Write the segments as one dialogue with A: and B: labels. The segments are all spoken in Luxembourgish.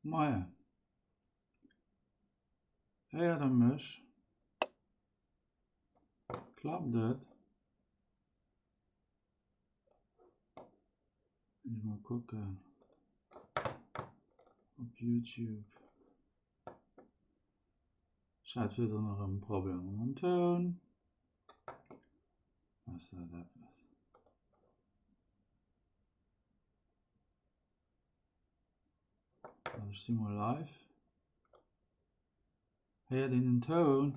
A: Moien. Héiert der mech? Klappt et? Ech mol kucken op Youtube. Ech hat virdrun erëm Problemer mam Toun. Ass dat eppes? Also ech si mol live. Héiert een den Toun?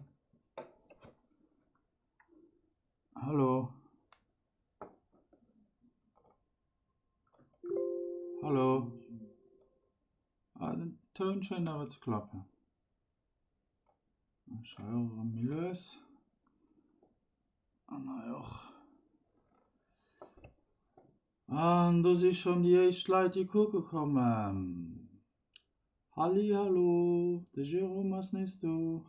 A: Hallo? Hallo? Ah, den Toun schéint awer ze klappen. Ech hei och erëm méi lues. An hei och. An do si schonn déi éischt Leit, déi kucke kommen. Hallihallo, de Jérôme ass nees do.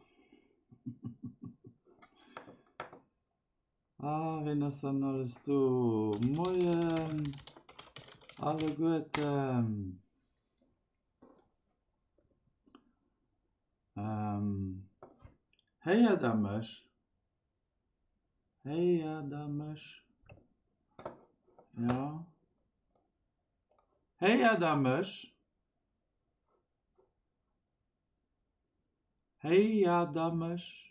A: Ah, ween ass dann alles do? Moien alleguerten. Ähm, héiert der mech? Héiert der mech? Ja. Héiert der mech? Héiert der mech?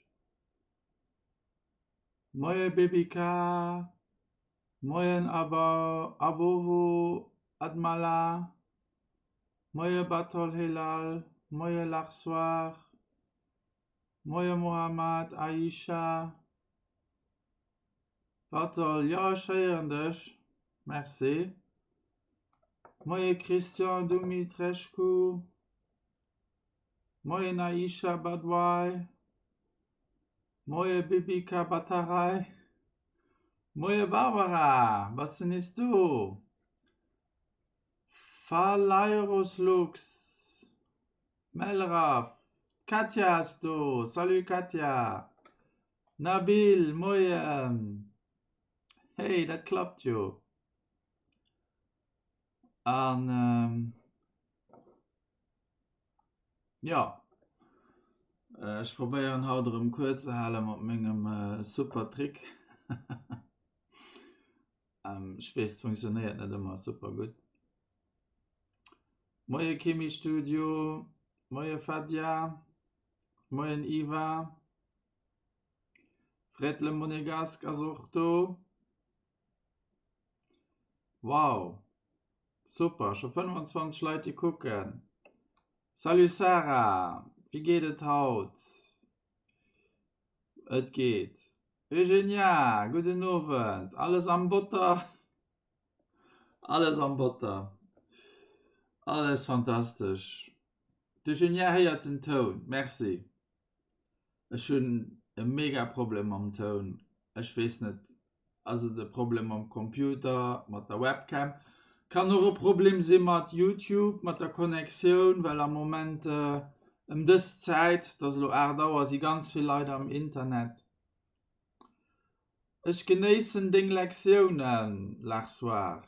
A: Moie Bibika, Moien Abovo Admala, Moie Batol Helal, Moie Larsoir, Moie Mohamad, Aisha, Batol, jo ech héieren dech, merci. Moie Christian Dumitrescu. Moien Aisha Badwai, Moie Bibika Bhattarai, Moie Barbara, bass de nees do? Phalaeroslux, Melraf, d'Katja ass do, salut Katja, Nabil, Moien, hey dat klappt jo. An jo, ech probéieren haut erëm kuerz ze hale mat mengem super Trick. Ech weess, et funktionéiert net ëmmer super gutt. Moie Kimi Studio, moie Fadia, moien Iva, Fred le Monégasque ass och do. Wow! Super, scho 25 Leit déi kucken. Salut Sarah, wéi geet et haut? Et geet. Eugenia, gudden Owend. Alles am Botter? Alles am Botter. Alles fantastesch. D'Eugenia héiert den Toun. Merci. Ech hunn e mega Problem mam Toun. Ech weess net, ass et e Problem mam Computer, mat der Webcam? Kann och e Problem si mat Youtube, mat der Connectioun, well am Moment ëm dës Zäit, et ass elo 8 Auer, si ganz vill Leit am Internet. Ech genéissen deng Lektiounen, Larsoir.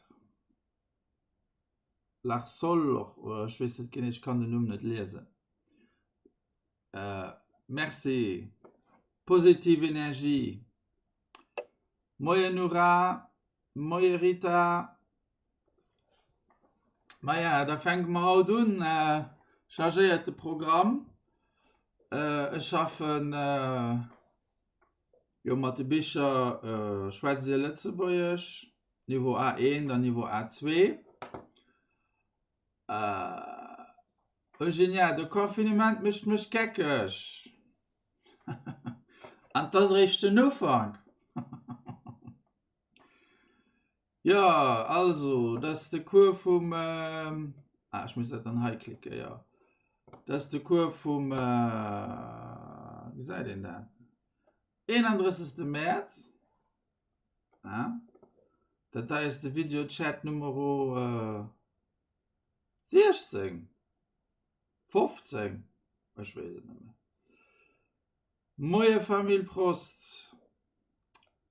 A: Larsol och, oder ech weess net genee, ech kann den Numm net liesen. Merci. Positiv Energie. Moien Nora, moie Rita. Maja, da fänke mer haut un. Chargéierte Programm. Ech schaffen jo mat de Bicher Schwätzt Dir Lëtzebuergesch, Niveau A1 an Niveau A2. Eugenia, de Confinement mécht mech geckeg. An 't ass eréischt den Ufank. Jo, also, dat ass de Cours vum, ah, ech muss dat dann hei klicken, jo. Dat ass de Cours vum, gesäit een dat? 31. Mäerz. Ah. Dat hei ass de Videochat Numero 16, 15, ech weess et net méi. Moie Famill Prost.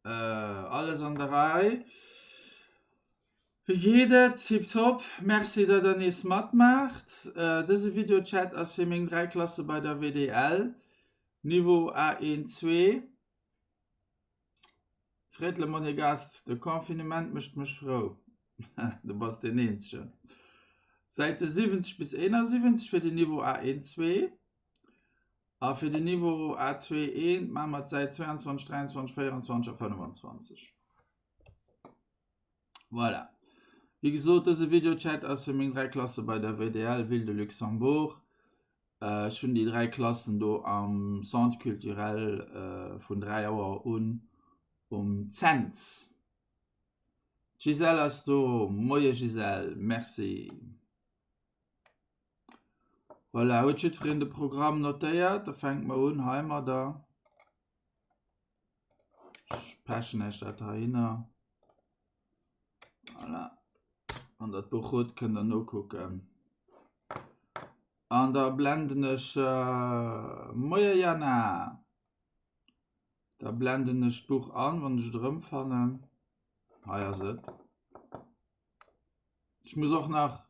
A: Alles an der Rei. Wéi geet et? Tiptop! Merci dat der nees matmaacht. Dëse Videochat ass fir meng 3 Klasse bei der WDL, Niveau A1, 2. Freet Le Monégasque, de Confinement mécht mech frou. Du bass deen eenzegen. Säite 70 bis 71 fir den Niveau A1, 2. A fir den Niveau A2, 1 maache mer d'Säit 22, 23, 24 a 25. Voilà. Wéi gesot, dëse Videochat ass fir meng 3 Klasse bei der WDL Ville de Luxembourg. Ech hunn déi 3 Klassen do am Centre culturel vun 3 Auer un um Cents. D'Gisèle ass do. Moie Gisèle, merci. Voilà, huet jiddwereen de Programm notéiert? Da fänke mer un heimadder. Ech pechen iech dat heihinner. Voilà. Wann der d'Buch hutt, kënnt der nokucken. An da blenden ech äh, Moie Jana! Da blenden ech d'Buch an, wann ech et erëmfannen. Hei ass et. Ech muss och nach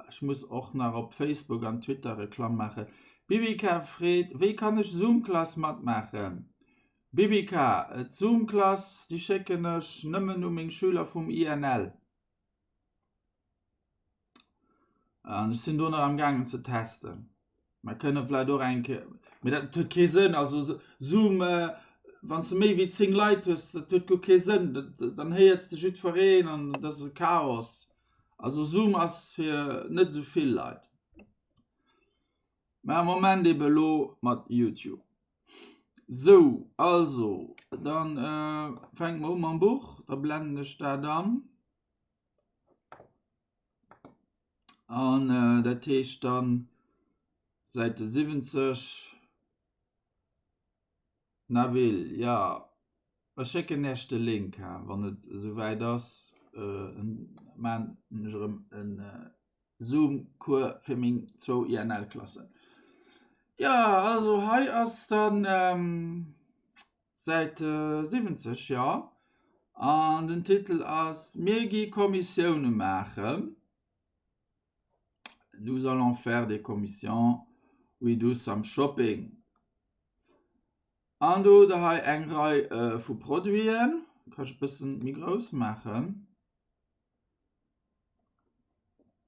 A: Ech muss och nach op Facebook an Twitter Reklamm maachen. Bibica freet, Wéi kann ech Zoom-Klass matmaachen? Bibica, D'Zoom-Klass, déi schécken ech nëmmen u meng Schüler vum INL. An ech sinn do nach am gaangen ze testen. Mer kënne vläit och eng Kéier, mee dat huet kee Sënn, also Zoom, wann s de méi wéi 10 Leit hues, dat huet guer kee Sënn, dann héiers de jiddwereen an dat ass e Chaos. Also Zoom ass fir net esou vill Leit. Mä am Moment ebe elo mat YouTube. Sou, also dann fänke mer u mam Buch, da blenden ech dat an. An dat heescht dann Säite 70. Nabil, jo, ech schécken Iech de Link, wann et esouwäit ass, maan ech erëm en Zoom-Cours fir meng zwou INL-Klassen. Jo, also hei ass dann Säit 70, jo. An den Titel ass Mir gi Kommissioune maachen. Nous allons faire des commissions, we do some shopping. An do hutt der hei eng Rei vu Produiten. Kann ech e bëssen méi grouss maachen.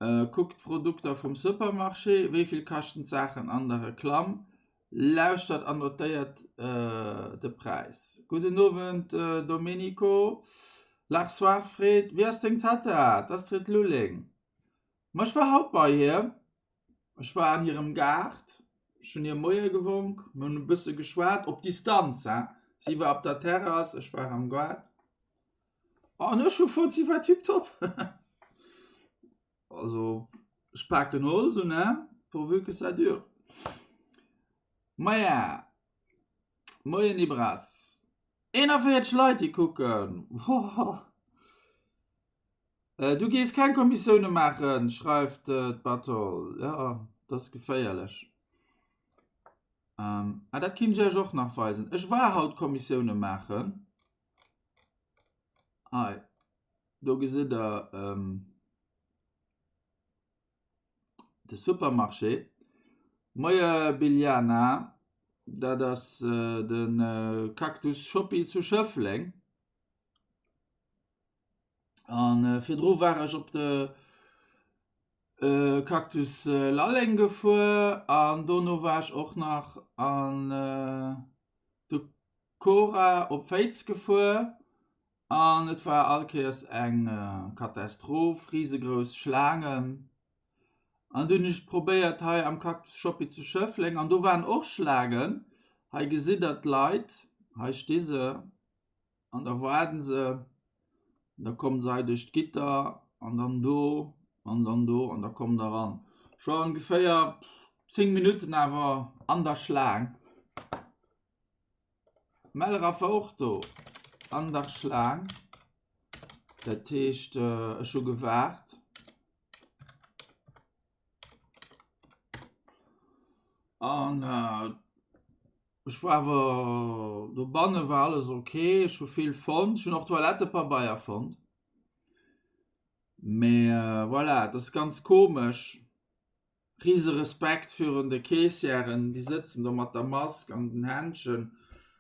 A: Kuckt d'Produkter vum Supermarché, wéi vill kaschten d'Saachen an der Reklamm? Lauschtert an notéiert de Präis. Gudden Owend Domenico. Larsoir freet, Wie ass deng Tatta? D'Astrid Lulling. Ma ech war haut bei hir. Ech war an hirem Gaart. Ech hunn hir Moie gewonk. Mir hunn e bësse geschwat, op Distanz, hein. Si war op der Terrass, ech war am Gaart. An ech hu fonnt, si war tiptop. Also ech paken Holz un, hein, pourvu que ça dure. Maja, moien Ibras. 41 Leit déi kucken, hoho. Du gees keng Kommissioune maachen, schreift d'Batol. Jo, dat ass geféierlech. Ah, dat kinnt ech iech och nach weisen. Ech war haut Kommissioune maachen. Hei, do gesitt der de Supermarché. Moie Biljana, dat ass de Cactus Shoppi zu Schëffleng. An virdru war ech op de Cactus Lalleng gefuer an dono war ech och nach an de Cora op Féiz gefuer an et war all Kéiers eng Katastroph, risegrouss Schlaangen. An du hunn ech probéiert hei am Cactus Shoppi zu Schëffleng an do waren och Schlaangen. Hei gesitt der d'Leit, hei sti se an da waarden se, da kommen se hei duerch d'Gitter an dann do an dann do an da kommen der eran. Ech war ongeféier 10 Minutten awer an der Schlaang. Melraf war och do an der Schlaang. Dat heescht ech hu gewaart. An. Ech war awer dobanne war alles ok, ech hu vill fonnt, ech hunn och Toilettepabeier fonnt. Mee voilà, et ass ganz komesch. Rise Respekt virun de Caissièren, déi sëtzen do mat der Mask an den Händschen.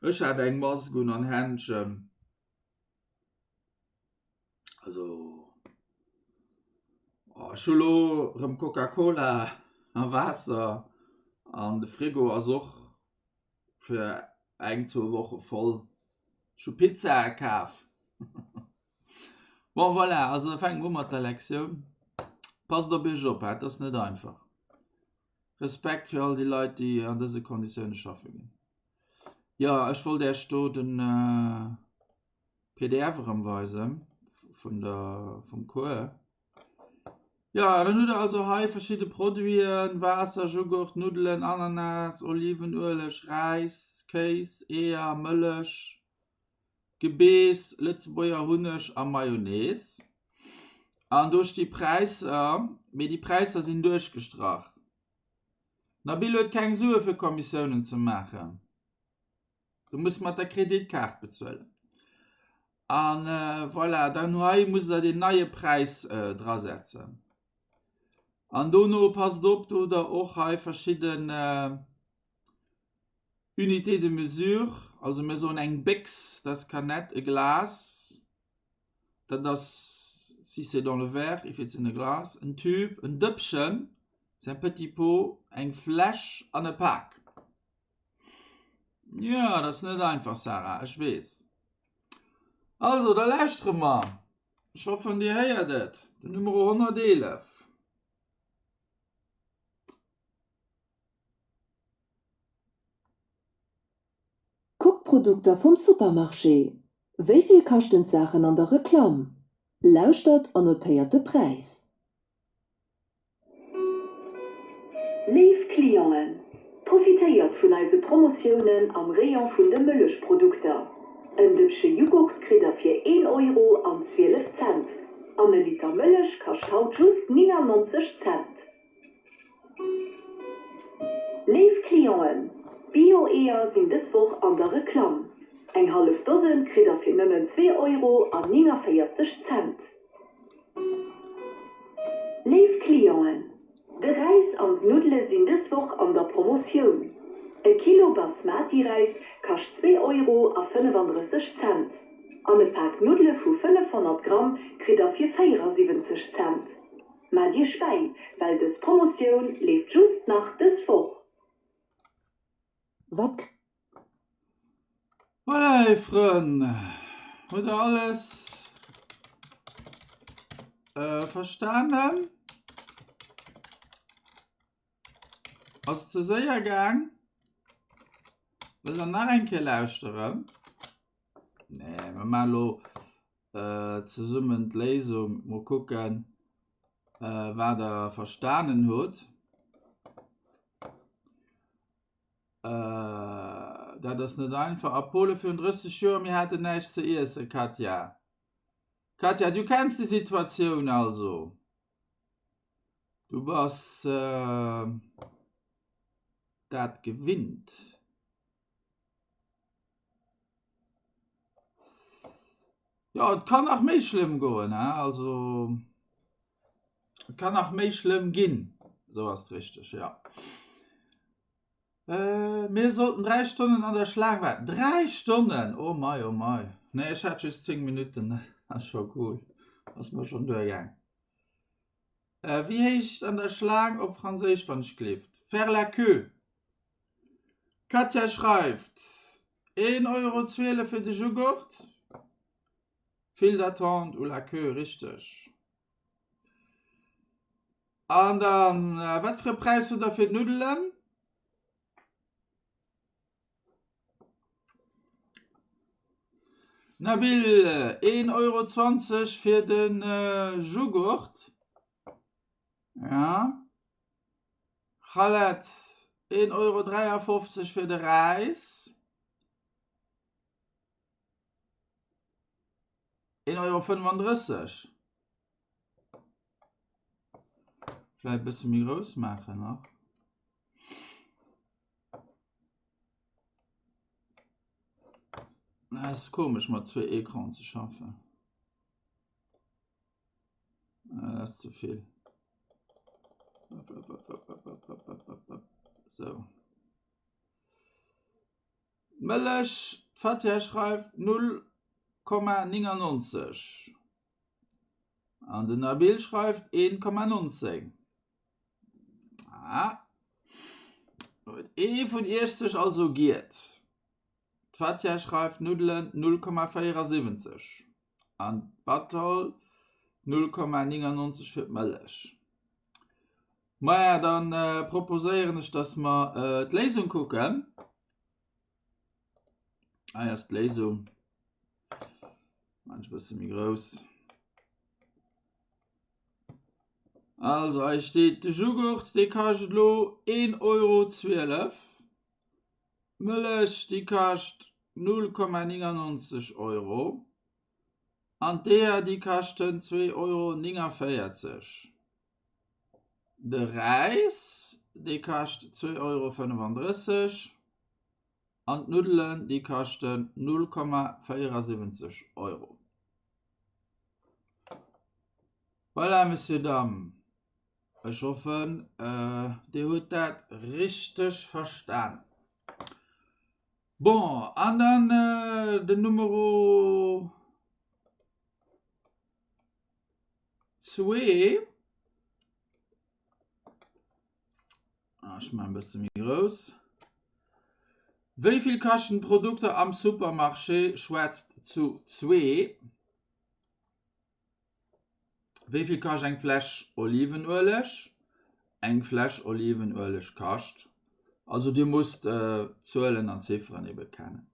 A: Ech hat eng Mask un an Händschen. Also oh, ech hu lo rëm Coca-Cola a Waasser an de Frigo ass och fir eng, zwou Woche voll. Ech hu Pizzae kaf. Bon voilà, also da fänke mer u mat der Lektioun. Passt op iech op, et ass net einfach. Respekt fir all déi Leit, déi an dëse Konditioune schaffe ginn. Jo, ech wollt Iech do den PDF erëm weisen vun der vum Cours. Jo, dann hutt der also hei verschidde Produiten, Waasser, Jughurt, Nuddelen, Ananas, Olivenueleg, Räis, Kéis, Eeër, Mëllech. Gebeess, Lëtzebuerger Hunneg a Mayonnaise. An do sti Präisser, mee déi Präisser sinn duerchgestrach. Nabil huet keng Sue fir Kommissiounen ze maachen. Du muss mat der Kreditkaart bezuelen. An voilà, dann hei musst der den neie Präis drasetzen. An dono passt op, do hutt der och hei verschidden. Unité de mesure, also mir soen eng Béchs, dat ass Canette, e Glas, dat ass, si c'est dans le verre, if it's in a glass, en Tube, en Dëppchen, c'est un petit pot, eng Fläsch an e Pak. Jo, dat ass net einfach, Sarah, ech weess. Also, da lauschtere mer. Ech hoffen, Dir héiert et, den Numero 111.
B: Kuck d'Produkter vum Supermarché. Wéi vill kaschten d'Saachen an der Reklamm? Lauschtert an notéiert de Präis. Léif Clienten, profitéiert vun eise Promotiounen am Rayon vun de Mëllechprodukter. En Dëppche Jughurt kritt der fir een Euro an 12 Cent an e Liter Mëllech kascht haut just 99 Cent. Léif Clienten, Bio-Eeër sinn dës Woch an der Reklamm. Eng hallef Dosen kritt der fir nëmmen 2 Euro an 49 Cent. Léif Clienten, de Räis an d'Nuddele sinn dës Woch an der Promotioun. E Kilo Basmati-Räis kascht 2 Euro a 35 Cent an e Pak Nuddele vu 500 Gramm kritt der fir 74 Cent. Maacht Iech bäi, well dës Promotioun leeft just nach dës Woch.
A: Wat. Voilà léif Frënn, hutt der alles verstanen? Ass ze séier gaang? Wëllt der nach eng Kéier lauschteren? Nee, mir maachen elo zesummen d'Léisung. Mol kucken, wat der verstanen hutt. Dat ass net einfach. A Pole virun 30 Joer, mir haten näischt ze iessen, Katja. Katja, du kenns déi Situatioun also. Du bass dat gewinnt. Jo, et kann nach méi schlëmm goen, he? Also et kann nach méi schlëmm ginn, esou ass et richteg, jo. Äh, mir sollten 3 Stonnen an der Schlaang waarden. 3 Stonnen! Oh mei, oh mei. Nee, ech hat just 10 Minutten, ass scho cool. Ass mer schonn duergaang. Äh, wéi heescht an der Schlaang op Franséisch, wann ech gleeft? Faire la queue. D'Katja schreift, Een Euro 12 fir de Jughurt, file d'attente ou la queue, richteg. An dann, wat fir e Präis hutt der fir d'Nuddelen? Nabil, Een Euro 20 fir de Jughurt. Ja. Khaled, 1,53 Euro fir de Räis. 1,35 Euro. Vläicht e bësse méi grouss maachen nach. Ass komesch mat zwéi Ecranen ze schaffen. Ah, dat ass ze vill. Sou. Mëllech, d'Fatia schreift 0,99 an den Nabil schreift 1,19. Ah. Huet ee vun iech sech also giert. D'Fatia schreift Nuddelen 0,74 an d'Batol 0,99 fir d'Mëllech. Maja, dann proposéieren ech, dass mer d'Léisung kucken. Hei ass d'Léisung. Maan ech e bësse méi grouss. Also hei steet de Jughurt, dee kascht elo 1,12 Euro. D'Mëllech, déi kascht 0,99 Euro. An d'Eeër, déi kaschten 2,49 Euro. De Räis, dee kascht 2,35 Euro an d'Nuddelen, déi kaschten 0,74 Euro. Voilà, Messieurs, Dames, ech hoffen, Dir hutt dat richteg verstan. Bon, an dann den Numero zwee. Ah, ech maachen e bësse méi grouss. Wéi vill kaschten d'Produkter am Supermarché? Schwätzt zu zwee. Wéi vill kascht eng Fläsch Olivenueleg? Eng Fläsch Olivenueleg kascht. Also Dir musst Zuelen an Zifferen ebe kennen.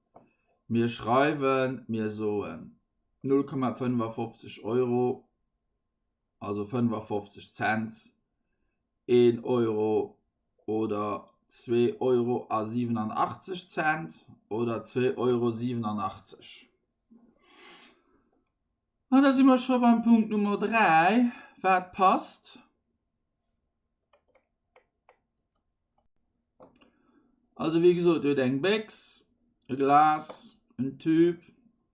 A: Mir schreiwen, mir soen 0,55 Euro, also 55 Cent, een Euro oder zwee Euro a 87 Cent oder zwee Euro 87. An da si mer scho beim Punkt Nummer 3, wat passt. Also wéi gesot, Dir hutt eng Béchs, e Glas, en Tüb,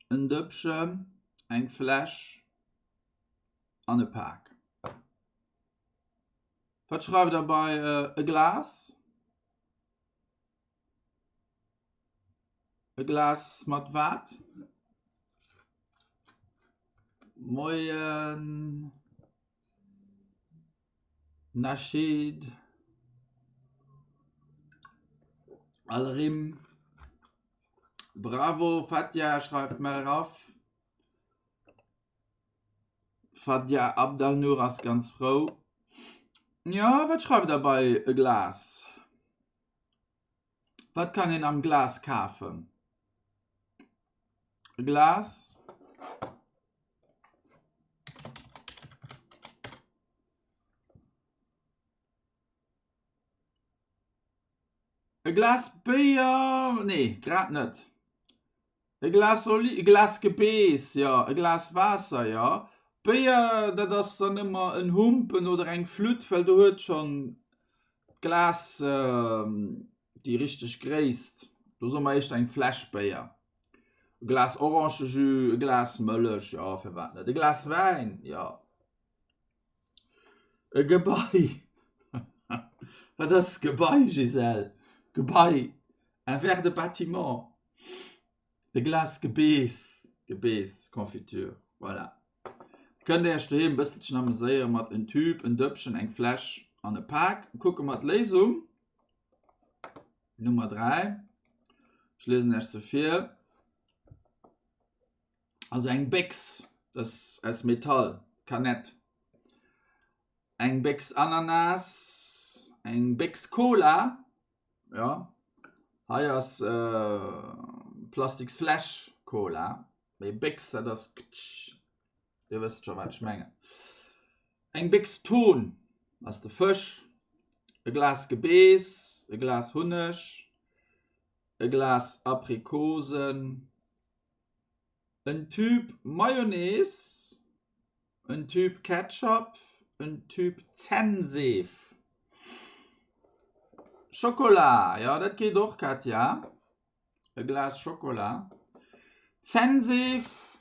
A: en Dëppchen, eng Fläsch an e Pak. Wat schreift Der bei e Glas? E Glas mat wat? Moien Nachid Alrim Bravo Fatia schreift Melraf Fadia Abdelnour ass ganz frou. Jo, wat schreift der bei e Glas? Wat kann een am Glas kafen? E Glas. E Glas Béier, nee, grad net. E Glas Oli, e Glas Gebeess, jo, e Glas Waasser, jo. Béier, dat ass dann ëmmer en Humpen oder eng Flütt, well do huet schonn d'Glas déi richteg Gréisst. Do soe mer éischter eng Fläsch Béier. E Glas Orangejus, e Glas Mëllech, jo, firwat net. E Glas Wäin, jo. E Gebai. Wat ass Gebai, Gisèle? Gebai, un verre de bâtiment, e Glas Gebeess, Gebeess, Confiture, voilà. Kënnt Dir Iech doheem e bësselchen ameséiere mat en Tube, en Dëppchen, eng Fläsch an e Pak. Kucke mer d'Léisung. Nummer 3. Ech liesen Iech se vir. Also eng Béchs, dat ass aus Metall, Canette. Eng Béchs Ananas, eng Béchs Cola, jo, hei ass Plastiksfläsch Cola, mee Béchs dat ass ktsch, Dir wësst scho wat ech mengen. Eng Béchs Thon ass de Fësch, e Glas Gebeess, e Glas Hunneg, e Glas Aprikosen, En Tube Mayonnaise, en Tube Ketchup, en Tube Zännseef. Schokola, jo dat geet och Katja. E Glas Schokola. Zännseef.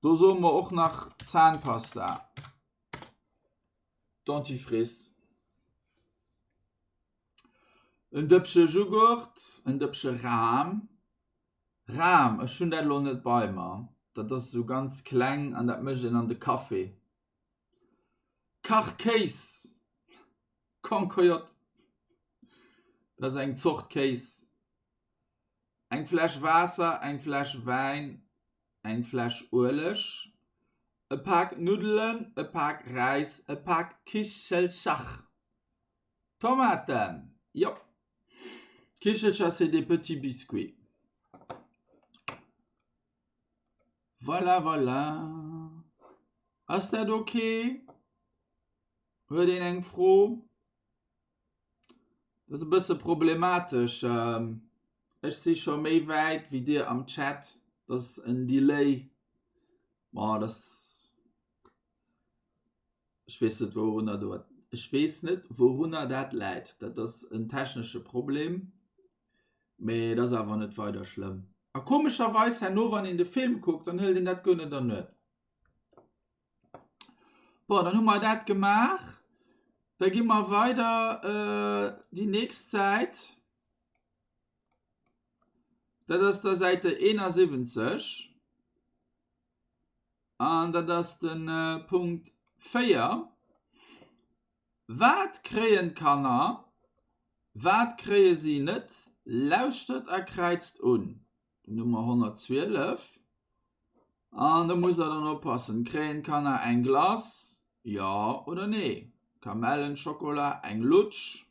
A: Do soe mer och nach Zahnpasta. Dentifrice. En Dëppche Jughurt, en Dëppche Ram. Ram, ech hunn dat elo net bei mer. Dat ass esou ganz kleng an dat mécht een an de Café. Kachkéis, Cancoyote, dat ass eng Zort Kéis. Eng Fläsch Waasser, eng Fläsch Wäin, eng Fläsch Ueleg, e Pak Nuddelen, e Pak Räis, e Pak Kichelcher. Tomaten, jo. Kichelcher, c'est des petits biscuits. Voilà, voilà. Ass dat ok? Huet een eng Fro? Dat ass e bësse problematesch. Ech si scho méi wäit wéi dir am Chat. Dat ass en Delay. Bon, dat ass. Ech weess net wourunner do, ech weess net wourunner dat läit. Dat ass en technesche Problem, mee et ass awer net weider schlëmm. A komescherweis herno wann een de Film kuckt, dann hëlt een dat guer net an Nuet. Bon, dann hu mer dat gemaach. Da gi mer weider déi nächst Säit. Dat ass der Säite 71. An dat ass de Punkt 4, Wat kréien d'Kanner, wat kréie si net? Lauschtert a kräizt un. Den Nummer 112. An do musst Der dann oppassen, Kréien d'Kanner eng Glace? Jo oder nee? Kamellen, Schokola, eng Lutsch,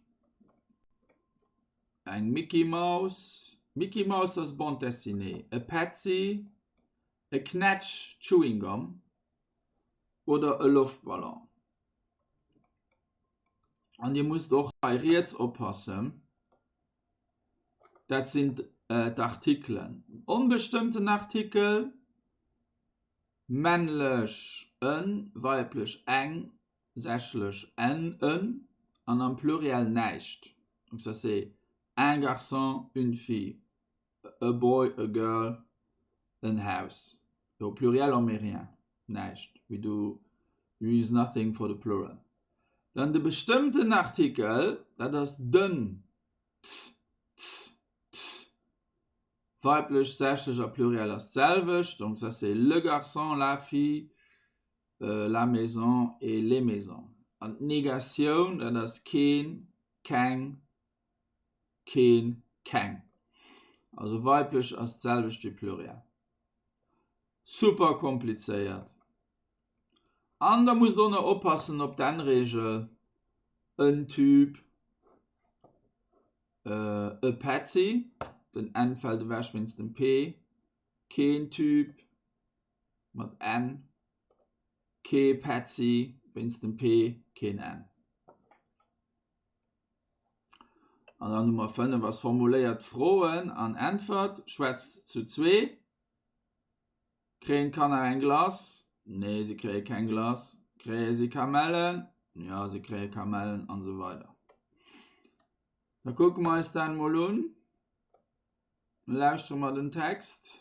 A: eng Mickey Mouse, Mickey Mouse ass Bande dessinée, e Petzi, E Knätsch Chewing Gum oder e Loftballon. An Dir musst och hei riets oppassen, dat sinn d'Artikelen. Onbestëmmten Artikel, männlech en, weiblech eng, sächlech en, en an am Pluriel näischt. Donc ça c'est un garçon, une fille. A boy, a girl, en house. Au pluriel on met rien, näischt. We do use nothing for the plural. Dann de bestëmmten Artikel, dat ass den, t, t, t. Weiblech, sächlech a Pluriel ass d'selwecht, donc ça c'est le garçon, la fille, la maison et les maisons. An d'Negatioun, dat ass keen, keng, keen, keng. Also weiblech ass d'selwecht wéi Pluriel. Super komplizéiert. An da musst och nach oppassen op d'N-Reegel, en Typ, e Petzi, den N fält ewech wéinst dem P, keen Typ mat N, kee Petzi wéinst dem P, keen N. An dann Nummer 5 ass formuléiert Froen an Äntwert. Schwätzt zu zwee. Kréien d'Kanner eng Glace? Nee, si kréie keng Glace. Kréie si Kamellen? Ja, si kréie Kamellen an esou weider. Da kucke mer eis dat mol un. Lauschtere mer den Text.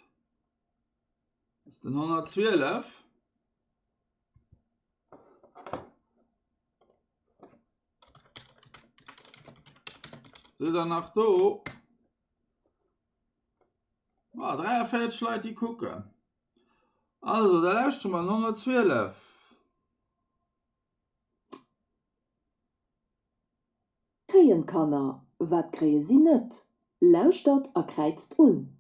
A: Dat ass den 112. Sidd der nach do? Ah, 43 Leit déi kucken. Also, da lauschtere mer 112.
B: Kréien d'Kanner? Wat kréie si net? Lauschtert a kräizt un.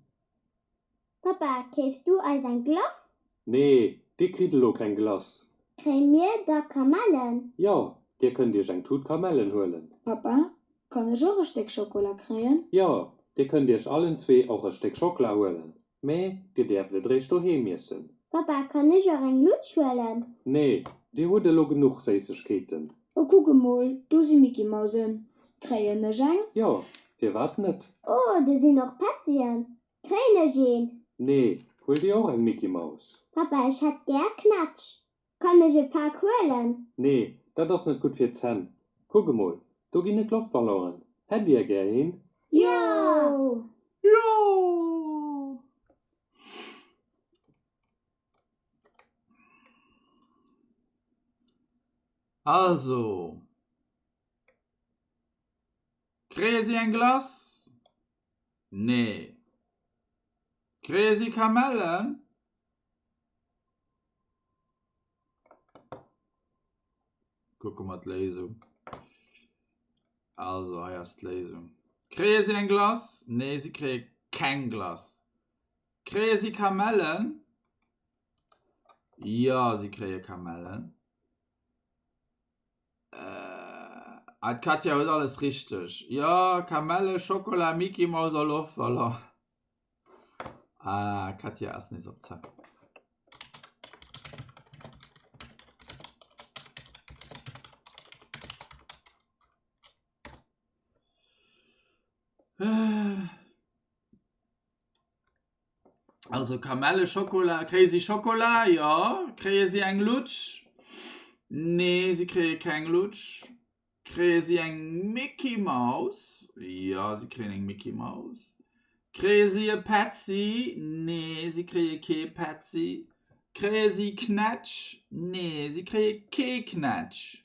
C: Pappa, keefs du eis eng Glace?
D: Nee, dir kritt elo keng Glace.
C: Kréie mir da Kamellen?
D: Jo, dir kënnt iech eng Tut Kamellen huelen.
E: Pappa, kann ech och e Stéck Schokola kréien?
D: Jo, dir kënnt iech allen zwee och e Stéck Schockla huelen, mä dir däerft et eréischt doheem iessen.
C: Pappa, kann ech och eng Lutsch huelen?
D: Nee, dir hutt elo genuch Séissegkeeten.
E: Oh, kuck emol, do si Mickey-Mausen. Kréien ech eng?
D: Jo, firwat net?
C: Oh, do sinn och Petzien. Kréien ech een?
D: Nee, huel dir och eng Mickey Maus.
C: Pappa, ech hätt gär Knätsch. Kann ech e Pak huelen?
D: Nee, dat ass net gutt fir d'Zänn. Kuck emol, do ginn et Loftballonen. Hätt dir gär een?
E: Jo!
A: Jo! Also. Kréie si eng Glace? Nee. Kréie si Kamellen? Kucke mer d'Léisung. Also, hei ass d'Léisung. Kréie si eng Glace? Nee, si kréie keng Glace. Kréie si Kamellen? Jo, si kréie Kamellen. Ah, d'Katja huet alles richteg. Jo, Kamelle, Schokola, Micky Maus a Loftballon. Ah, Katja ass nees op Zack. Also Kamelle, Schokola, kréie si Schokola? Jo. Kréie si eng Lutsch? Nee, si kréie keng Lutsch. Kréie si eng Micky Maus? Jo, si kréien eng Micky Maus. Kréie si e Petzi? Nee, si kréie kee Petzi. Kréie si Knätsch? Nee, si kréie kee Knätsch.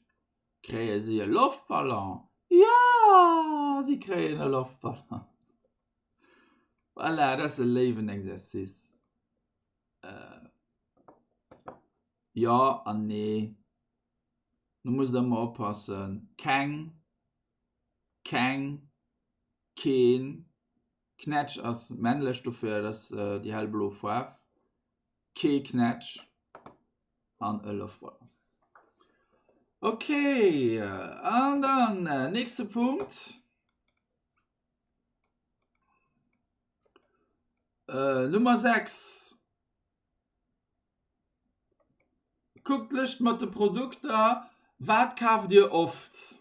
A: Kréie si e Loftballon? Jo, si kréien e Loftballon. Voilà, dat ass e léiwen Exercice. Jo an nee. Do musst der ëmmer oppassen. Keng, keng, keen. Knätsch ass männlech, dofir dat ass déi hellblo Faarf. Kee Knätsch an e Loftballon. Okay, an dann nächste Punkt. Nummer 6. Kuckt d'Lëscht mat de Produkter. Wat kaaft Dir oft?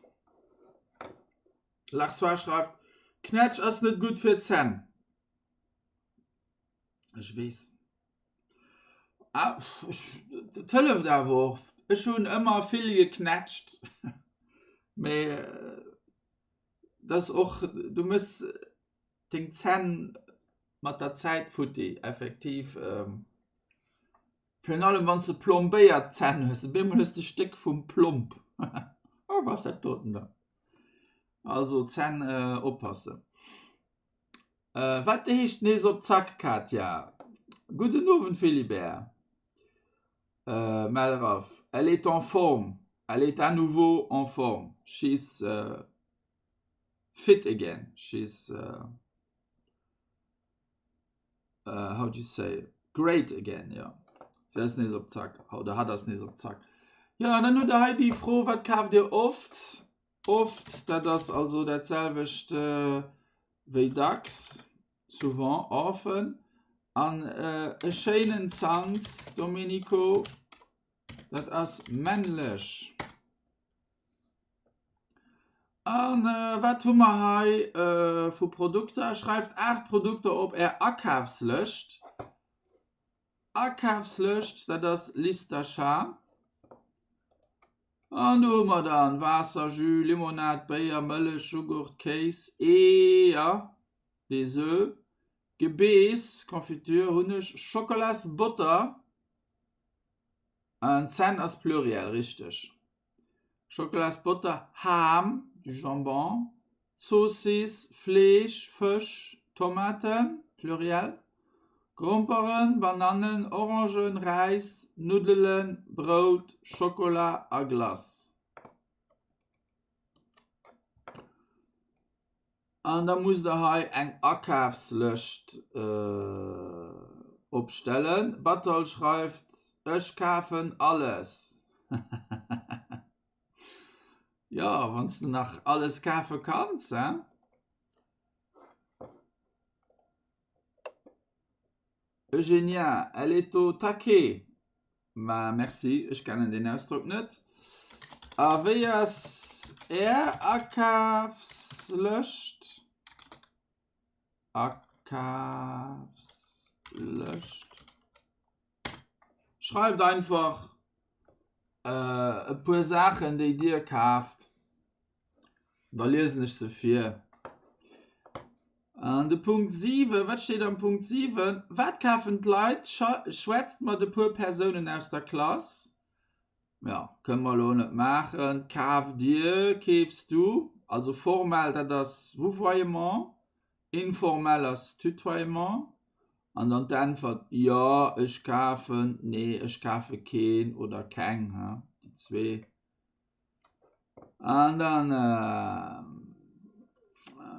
A: Larsois schreift, Knätsch ass net gutt fir d'Zänn. Ech weess. Ah, et hëlleft awer och. Ech hunn ëmmer vill geknätscht. Mee dass och du mëss deng Zänn mat der Zäit futti effektiv virun allem wann s de plombéiert Zänn hues, op eemol hues de Stéck vum Plomb oh wat ass dat doten da? Also Zänn oppassen. Wat heescht nees op Zack Katja? Gudden Owend Philibert. Melraff, elle est en forme, elle est à nouveau en forme, she's fit again, she's how do you say, great again, jo, si ass nees op Zack, oder hatt ass nees op Zack. Jo, an dann hutt Der hei déi Fro, Wat kaaft Dir oft? Oft, dat ass also dat selwecht wéi dacks. Souvent often. An e schéinen Zant, Domenico, dat ass männlech. An wat hu mer hei vu Produkter? Schreift 8 Produkter op Är Akafslëscht. Akafslëscht, dat ass Liste d'achat. An do hu mer dann Waasser, Jus, Limonad, Béier, Mëllech, Jughurt, Kéis, Eeër, des Oeufs, Gebeess, Confiture, Hunneg, Schockelas, Botter an Zänn ass Pluriel, richteg. Schockelas, Botter, Ham, du Jambon, Zoossiss, Fleesch, Fësch, Tomaten, Pluriel, Gromperen, Banannen, Orangen, Räis, Nuddelen, Brout, Schokola a Glace. An da musst der hei eng Akafslëscht opstellen. Batterl schreift, Ech kafen alles. Jo, wann s de nach alles kafe kanns, hein? Eugenia, elle est au taquet. Ma merci, ech kennen deen Ausdrock net. A wéi ass Är Akafslëscht? Akafslëscht? Schreift einfach e puer Saachen, déi Dir kaaft. Da liesen ech se vir. An de Punkt 7, wat steet am Punkt 7? Wat kafen d'Leit? Schwätzt mat e puer Persounen aus der Klass. Jo, kënne mer elo net maachen. Kaaft dir, keefs du? Also formell, dat ass Vouvoiement, informell ass Tutoiement. An dann d'Äntwert, Jo, ech kafen, Nee, ech kafe keen oder keng, déi zwee. An dann,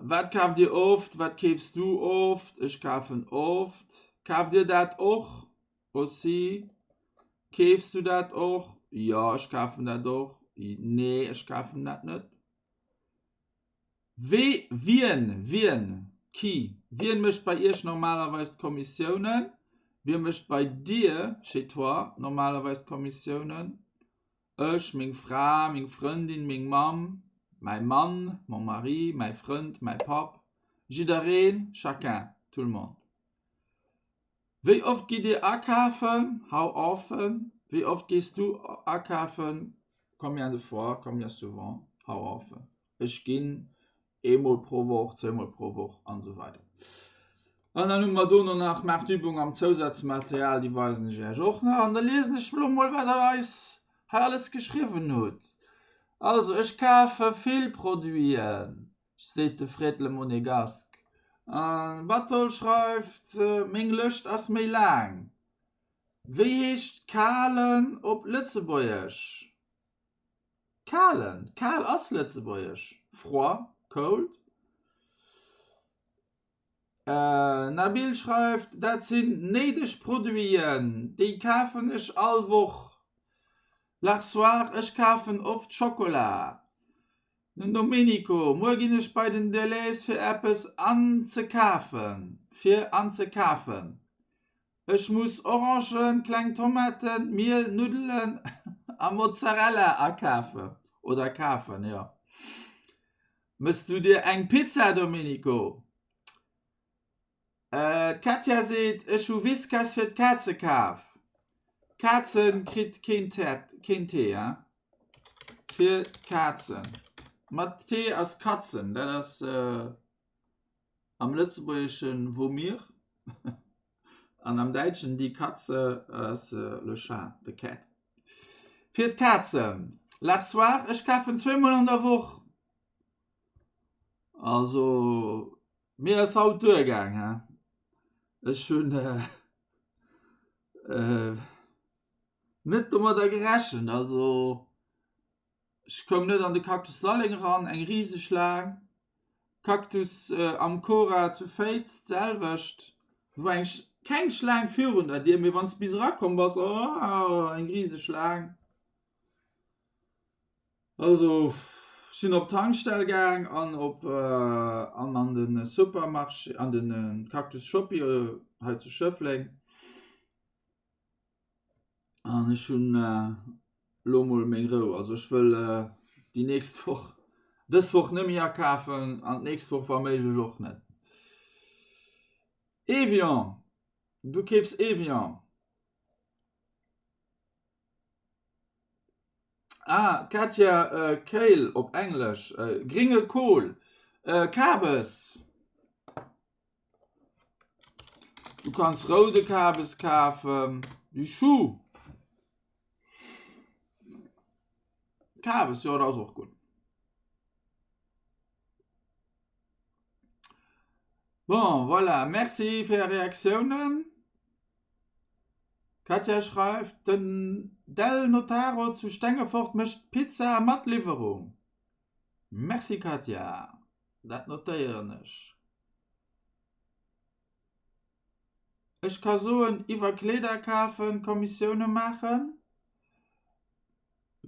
A: Wat kaaft Dir oft? Wat keefs du oft? Ech kafen oft. Kaaft Dir dat och? Aussi. Keefs du dat och? Jo, ech kafen dat och. Nee, ech kafen dat net. Wee, wien, wien, qui, wien mécht bei Iech normalerweis d'Kommissiounen? Wie mécht bei dir, chez toi, normalerweis d'Kommissiounen? Ech, meng Fra, meng Frëndin, meng Mamm, mäi Mann, mon mari, mäi Frënd, mäi Papp, jiddereen, chacun, tout le monde. Wéi oft gitt Dir akafen? How often? Wéi oft gees du akafen? Combien de fois? Combien souvent? How often? Ech ginn eemol pro Woch, zweemol pro Woch an esou weider. An dann hu mer dono nach Maacht Übung am Zousazmaterial, déi weisen ech Iech och nach. An da liesen ech elo mol, wat Der eis hei alles geschriwwen hutt. Also, ech kafe vill Produiten, seet de Fred le Monégasque. An Batol schreift, Meng Lëscht ass méi laang. Wéi heescht kalen op Lëtzebuergesch? Kalen, kal ass Lëtzebuergesch, froid, cold. Nabil schreift, Dat sinn néideg Produiten, déi kafen ech all Woch. Larsoir, Ech kafen oft Schokola. Den Domenico, Muer ginn ech bei den Delhaize fir eppes anzekafen, fir anzekafen. Ech muss Orangen, kleng Tomaten, Miel, Nuddelen a Mozzarella akafen. Oder kafen, jo. Mëss du dir eng Pizza, Domenico? D'Katja seet, Ech hu Whiskas fir d'Kaze kaf. Kaze kritt keen Tee, hein? Fir d'Kazen. Mat T ass Katzen, dat ass. Am Lëtzebuergeschen vomir an am Däitschen die Katze ass le chat, the cat. Fir d'Kazen, L'arsoir, ech kafen zweemol an der Woch. Also mir ass haut duergaang, he. Ech hunn net domadder gerechent, also. Ech koum net an de Cactus Lalleng eran, eng riseg Laang. Cactus am Cora zu Féiz d'selwecht, do war eng keng Schlaang virun der Dier, mee wann s bis erakomm bass, oh eng riseg Laang. Also ech sinn op d'Tankstell gaang an op an an de Supermarché an de Cactus Shoppi hei zu Schëffleng. An ech hunn elo mol meng Rou. Also ech wëll déi nächst Woch, dës Woch net méi akafen an d'nächst Woch wa méiglech och net. Evian, du keefs Evian. Ah, d'Katja Kale op Englesch, gringe Kohl, Kabes. Du kanns roude Kabes kafen, du Chou. Kabes, jo, dat ass och gutt. Bon, voilà, merci fir är Reaktiounen. Katja schreift, den Del Notaro zu Stengefort mécht Pizza mat Liwwerung. Merci Katja, dat notéieren ech. Ech ka soen, iwwer Kleeder kafen, Kommissioune maachen.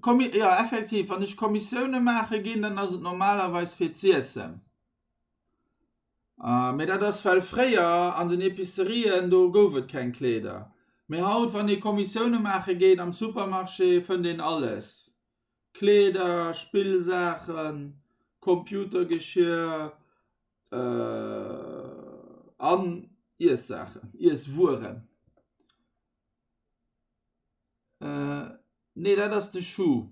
A: Kommi jo effektiv, wann ech Kommissioune maache ginn, dann ass et normalerweis fir z'iessen. Mee dat ass well fréier an den Epicerien, do gouf et keng Kleeder. Mee haut, wann ee Kommissioune maache geet am Supermarché, fënnt een alles. Kleeder, Spillsaachen, Computergeschier an Iessaachen, Iesswueren. Nee, dat ass de Schuh.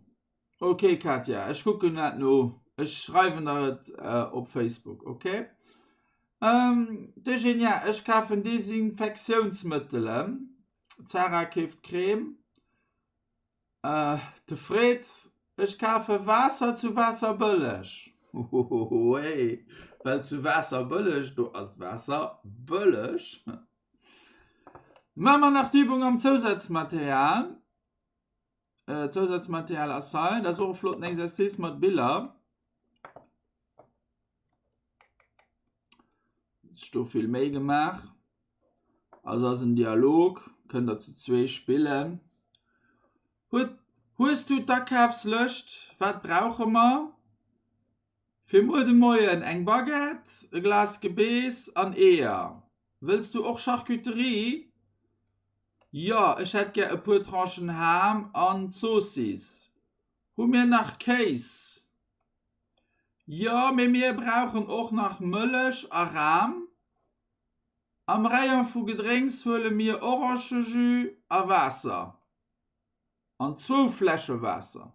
A: Ok Katja, ech kucken dat no. Ech schreiwen der et op Facebook, ok? D'Eugenia, Ech kafen Desinfektiounsmëttelen. D'Sarah keeft Crème. De Fred, Ech kafe Waasser zu Waasserbëlleg. Hohohohey, well zu Waasserbëlleg, do ass d'Waasser bëlleg. Maache mer nach d'Übung am Zousazmaterial. Zousazmaterial ass hei. Dat ass och e flotten Exercice mat Biller. Sech do vill Méi gemaach. Also ass en Dialog, kënnt der zu zwee spillen. Huet, hues du d'Akafslëscht? Wat brauche mer? Fir muer de Moien eng Baguette, e Glas Gebeess an Eeër. Wëlls du och Charcuterie? Jo, ech hätt gär e puer Tranchen Ham an Zoossiss. Hu mir nach Kéis? Jo, mee mir brauchen och nach Mëllech a Ram. Am Rayon vu Gedrénks huele mir Orangejus a Waasser. An zwou Fläsche Waasser.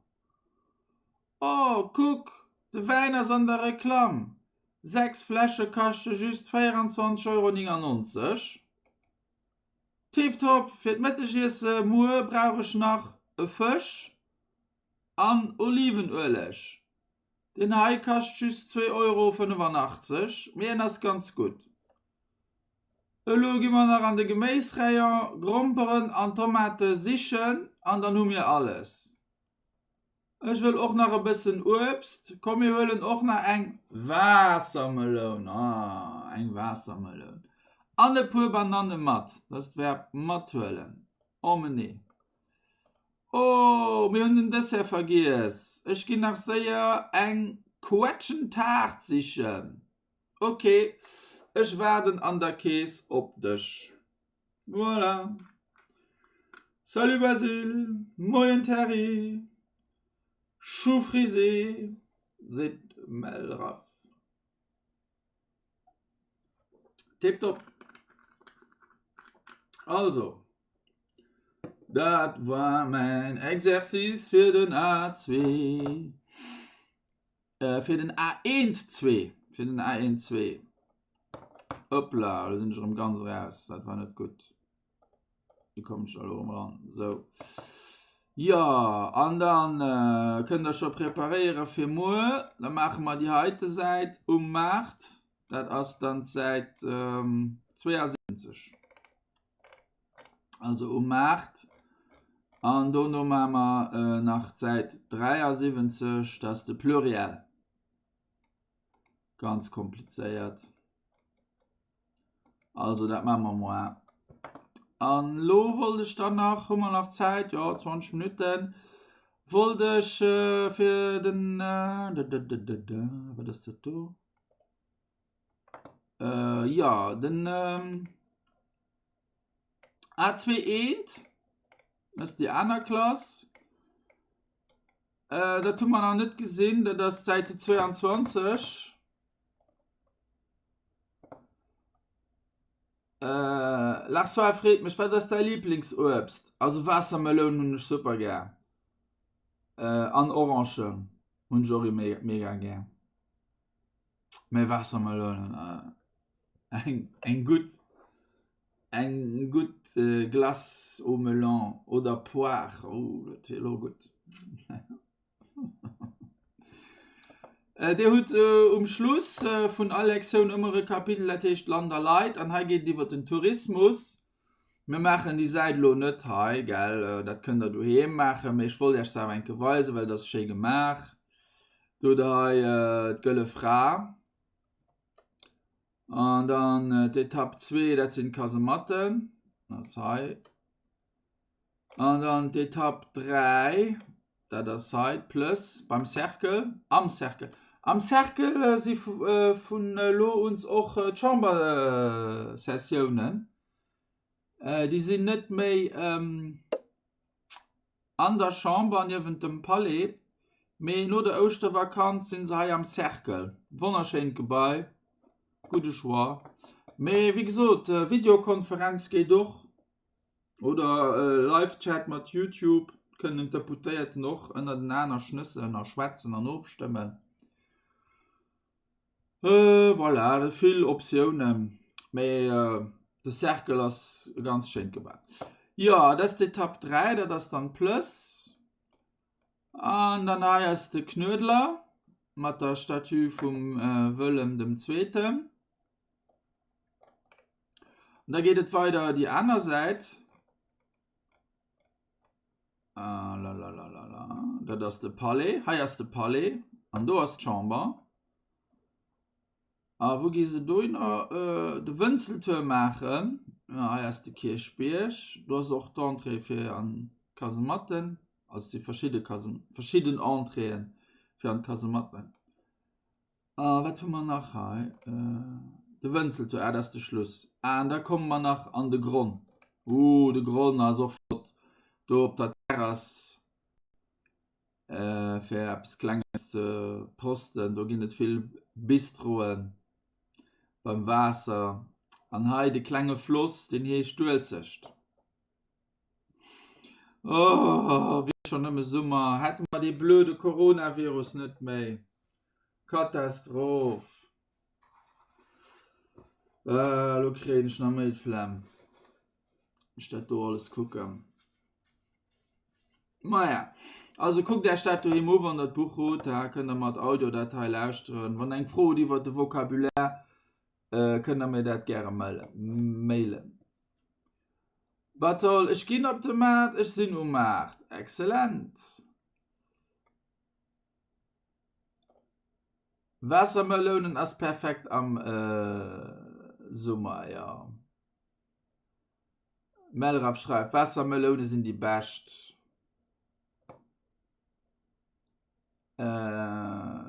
A: Oh, kuck, de Wäin ass an der Reklamm. 6 Fläsche kaschte just 24,99 Euro. Tiptop! Fir d'Mëttegiesse muer brauch ech nach e Fësch an Olivenueleg. Deen hei kascht just 2,85 Euro, mee en ass ganz gutt. Elo gi mer nach an de Geméisrayon Gromperen an Tomate sichen an dann hu mir alles. Ech wëll och nach e bëssen Uebst. Komm mir huelen och nach eng Waassermeloun, ah eng Waassermeloun an e puer Bananne mat. Dat ass d'Verb mathuelen, emmener. Oh, mir hunn den Dessert vergiess. Ech ginn nach séier eng Quetschentaart sichen. Ok, ech waarden an der Kees op dech. Voilà. Salut Basile, moien Terry, Choux frisé, seet d'Mel Raff. Tiptop. Also, dat war mäin Exercice fir den A2. Äh, fir den A1 2. Fir den A1 2. Hoppla, da sinn ech erëm ganz raus. Dat war net gutt. Wie kommen ech da elo erëm ran? Sou. Jo, an dann äh, kënnt der scho preparéiere fir muer. Da maache mer déi heite Säit um Maart. Dat ass dann d'Säit ähm, 72. Also um Maart. An dono maache mer äh, nach d'Säit 73, dat ass de Pluriel. Ganz komplizéiert. Also dat maache mer moar. An elo wollt ech dann nach, hu mer nach Zäit, jo 20 Minutten, wollt ech fir den, wat ass dat do? Jo, den A2 eent, dat ass déi aner Klass. Dat hu mer nach net gesinn, dat ass d'Säite 22. Äh, Lars Wahl freet mech, wat ass däi Lieblingsuebst? Also Waassermeloun hunn ech super gär. Äh, an Orangen hunn ech och mega, mega gär. Mä Waassermelounen, äh, eng, eng gutt, eng gutt äh, Glace au melon oder Poire, oh, dat wier elo gutt. Dir hutt um Schluss vun all Lektioun ëmmer e Kapitel, dat heescht Land a Leit. An hei geet et iwwer den Tourismus. Mir maachen déi Säit elo net hei, gell, dat kënnt der doheem maachen, mee ech wollt Iech se awer eng Kéier weisen, well et ass schéi gemaach. Do hutt der hei d'Gëlle Fra. An dann d'Etapp 2, dat sinn d'Kasematten. Dat ass hei. An dann d'Etapp 3, dat ass hei d'Plëss beim Cercle, am Cercle. Am Cercle si vun elo un och d'Chambersessiounen. Déi sinn net méi an der Chamber niewent dem Palais, mee no der Ouschtervakanz si se hei am Cercle. Wonnerschéint Gebai, gudde Choix. Mee wéi gesot, Videokonferenz geet och. Oder Live-Chat mat Youtube kënnen d'Deputéierten och ënnertenaner schnëssen a schwätzen an ofstëmmen. Voilà, vill Optiounen, mee de Cercle ass e ganz schéint Gebai. Jo, dat ass d'Etapp 3, dat ass dann d'Plëss. An dann hei ass de Knuedler mat der Statue vum Wëllem dem Zweeten. An da geet et weider déi aner Säit. Ah, la, la, la, la, la. Dat ass de Palais. Hei ass de Palais. An do ass d'Chamber. A wou gi se dohinner? Äh, de Wënzeltuerm maachen. Ja, hei ass de Kierchbierg. Do ass och d'Entrée fir an d'Kasematten. Also si verschidde Kasem verschidden Entréeën fir an d'Kasematten. A wat hu mer nach hei? De Wënzeltour, ah, dat ass de Schluss. Ah, an da komme mer nach an de Gronn. Uh, de Gronn ass och flott. Do op der Terrass fir eppes Klenges ze posten. Do ginn et vill Bistroen beim Waasser. An hei de klenge Floss, deen heescht Uelzecht. Oh, wier schon nëmme Summer, hätte mer dee blöde Coronavirus net méi. Katastroph. Äh, lo kréien ech nach méi d'Flemm, ech dat do alles kucken. Maja, also kuckt Äech dat doheem u, wann der d'Buch hutt, da kënnt der mat Audiodatei lauschteren. Wann der eng Fro hutt iwwer de Vocabulaire, äh, kënnt der mir dat gäre mailen. Batol, ech ginn op de Maart, ech sinn um Maart. Excellent. Waassermelounen ass perfekt am Summer, jo. Melraf schreift, Waassermeloune sinn déi bescht.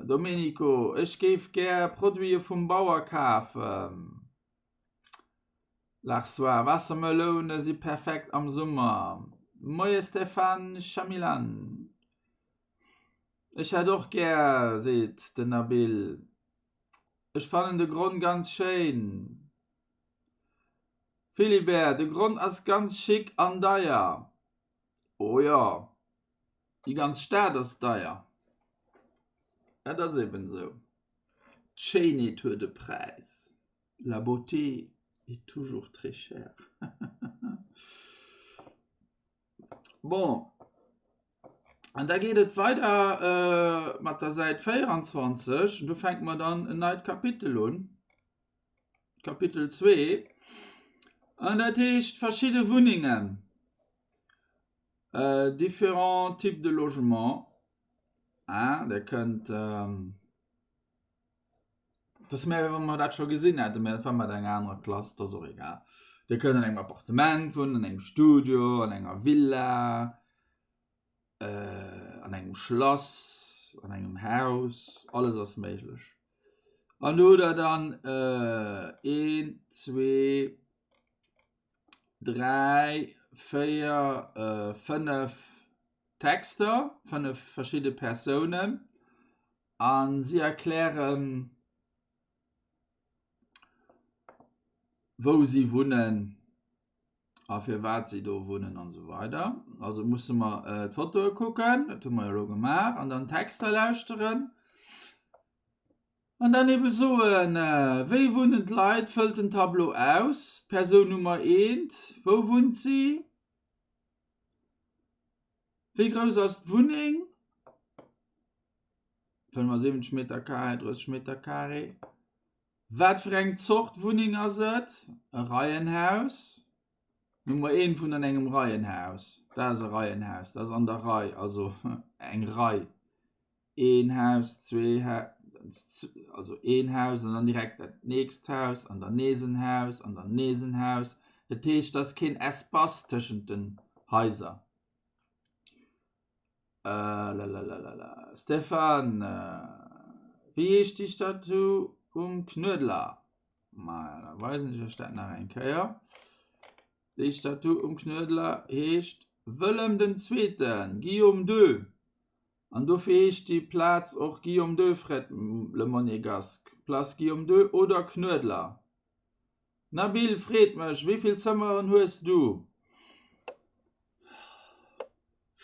A: Domenico, ech géif gär Produite vum Bauer kafen. Larsoir, Waassermeloune si perfekt am Summer. Moie Stéphane Chamilan. Ech hätt och gär, seet den Nabil. Ech fannen de Gronn ganz schéin. Philibert, De Gronn ass ganz chic an deier. O jo, déi ganz Stad ass deier. Dat ass eben esou. D'Schéinheet huet e Präis. La beauté est toujours très chère. Bon, an da geet et weider äh, mat der Säit 24. Do fänke mer dann en neit Kapitel un. Kapitel 2. An dat heescht verschidde Wunnengen. Äh, différents types de logements. Ah, der kënnt. Ähm, Dat ass méi wéi wa mer dat scho gesinn hätten, mä dat war mat enger anerer Klass, dat ass och egal. Dir kënnt an engem Appartement wunnen, an engem Studio, an enger Villa, an engem Schlass, an engem Haus, alles ass méiglech. An do hutt der dann een, zwee, dräi, véier, fënnef Texter, fënnef verschidde Persounen. A si erklären, wou si wunnen a firwat si do wunnen an esou weider. Also musse mer d'Fotoe kucken, dat hu mer jo elo gemaach, an dann d'Texter lauschteren an dann ebe soen, wéi wunnen d'Leit, fëllt den Tableau aus, d'Persoun Nummer eent, wou wunnt si, wéi grouss ass d'Wunneng? 75 Meter Carré, 30 Meter Carré. Wat fir eng Zort Wunneng ass et? E Reihenhaus. Nummer 1 vun an engem Reihenhaus. Dat ass e Reihenhaus, dat ass an der Rei, also eng Rei. Een Haus, zwee ha also een Haus an dann direkt dat nächst Haus an dann nees en Haus an dann nees en Haus. Dat heescht, et ass keen Espace tëschent den Haiser. Äh, lalalala. Stéphane, wéi heescht déi Statue um Knuedler? Maja, da weisen ech iech dat nach eng Kéier. Déi Statue um Knuedler heescht Wëllem den Zweeten, Guillaume II. An dofir heescht déi Plaz och Guillaume II, Fred Le Monégasque, Place Guillaume II oder Knuedler. Nabil, freet mech, wéi vill Zëmmeren hues du?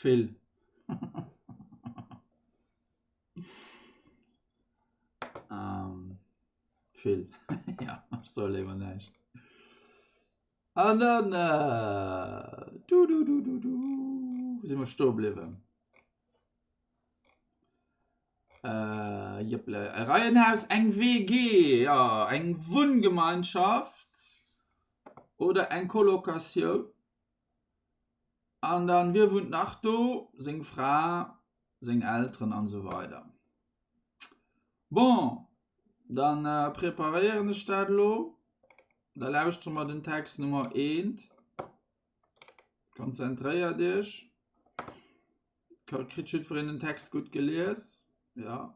A: Vill. Vill. Ja, ech soe léiwer näischt. An dann, du du du du du, wou si mer stoe bliwwen? Äh, jëpple, e Reihenhaus, eng WG, jo, eng Wunngemeinschaft oder eng Colocatioun. An dann, wie wunnt nach do? Seng Fra, seng Elteren an esou weider. Bon, dann preparéieren ech dat elo. Da lauschtere mer den Text Nummer eent. Konzentréiert Iech. Kritt jiddwereen den Text gutt gelies? Ja.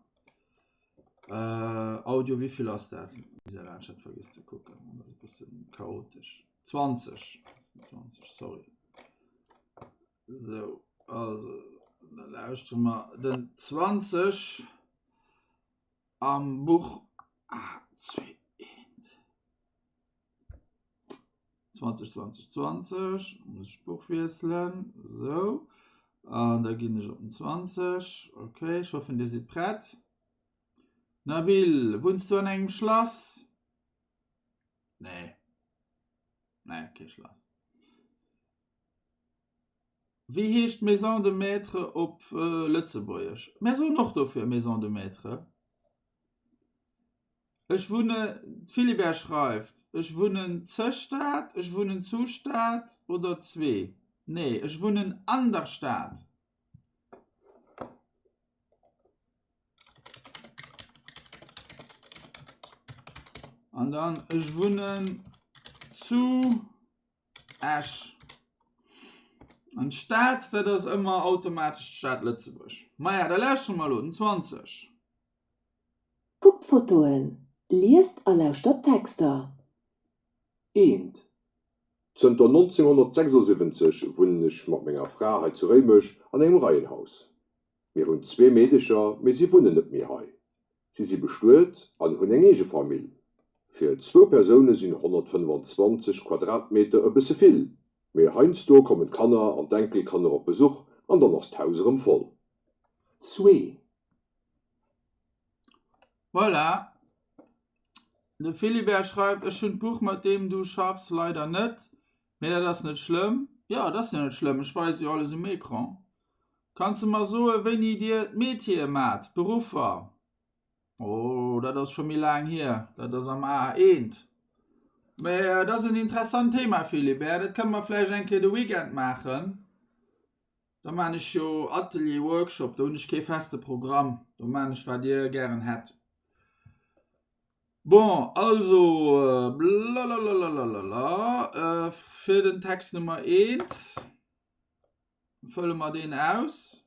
A: Äh, Audio, wéi vill ass dat? Gisela, ech hat vergiss ze kucken. Dat ass e bëssen chaotesch. 20. 20, sorry. Sou, also, da lauschtere mer den 20 am Buch. Ah, 2, 1. 20, 20, 20. Muss ech d'Buch wiesselen. Sou. An da ginn ech op den 20. Okay, ech hoffen, Dir sidd prett. Nabil, wunns du an engem Schlass? Nee. Nee, kee Schlass. Wéi heescht d'Maison de maître op Lëtzebuergesch? Mär soen och dofir Maison de maître. Ech wunne, d'Philibert schreift, ech wunnen ze Stad, ech wunnen zu Stad oder zwee? Nee, ech wunnen an der Stad. An dann ech wunnen zu Esch. An d'Stad, dat ass ëmmer automatesch d'Stad Lëtzebuerg. Maja, da lauschtere mer elo den 20.
B: Kuckt d'Fotoen, liest a lauschtert d'Texter.
D: Eent.
F: Zënter 1976 wunnen ech mat menger Fra hei zu Réimech an engem Reihenhaus. Mir hunn zwee Meedecher, mee si wunnen net méi hei. Si si bestuet an hunn eng eege Famill. Fir zwou Persoune sinn 125 Quadratmeter e bësse vill, mee heiansdo kommen d'Kanner an d'Enkelkanner op Besuch an dann ass d'Haus erëm voll.
D: Zwee.
A: Voilà. De Philibert schreift, Ech hunn d'Buch mat deem du schaffs leider net, mee dat ass net schlëmm. Jo, et ass jo net schlëmm, ech weise jo alles um Ecran. Kanns de mer soen, wéini dir d'Métiere maacht, d'Beruffer? Oh, dat ass scho méi laang hier, dat ass am A1. Mä et ass en interessant Thema, Philibert, dat kënne mer vläicht eng Kéier de Weekend maachen. Da maan ech jo Atelier, Workshop, do hunn ech kee feste Programm, do maan ech wat dir gären hätt. Bon, also blalalalalalala, fir den Text Nummer eent fëlle mer deen aus.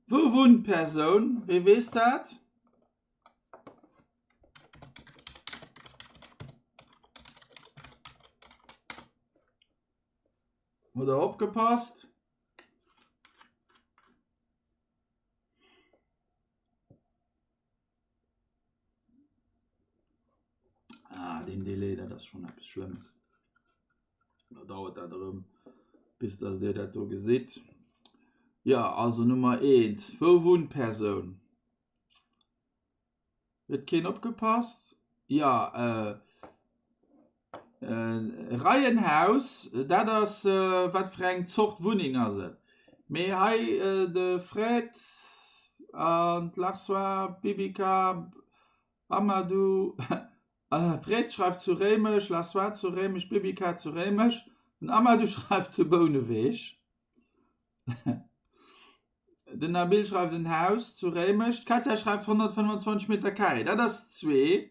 A: Wou wunnt d'Persoun? Wee weess dat? Hutt der opgepasst? Ah, den Delay, dat ass schon eppes Schlëmmes. Da dauert dat erëm, bis dass Dir dat do gesitt. Ja, also Nummer 1, wou wunnt d'Persoun? Huet keen opgepasst? Ja, äh, äh, Reihenhaus, dat ass, äh, wat fir eng Zort Wunneng ass et? Mee hei äh, de Fred an d'Larsois, Bibika, Amadou, äh, Fred schreift zu Réimech, Larsois zu Réimech, Bibika zu Réimech, den Amadou schreift zu Bouneweg. Den Nabil schreift en Haus zu Réimech. D'Katja schreift 125 Meter Carré. Dat ass zwee.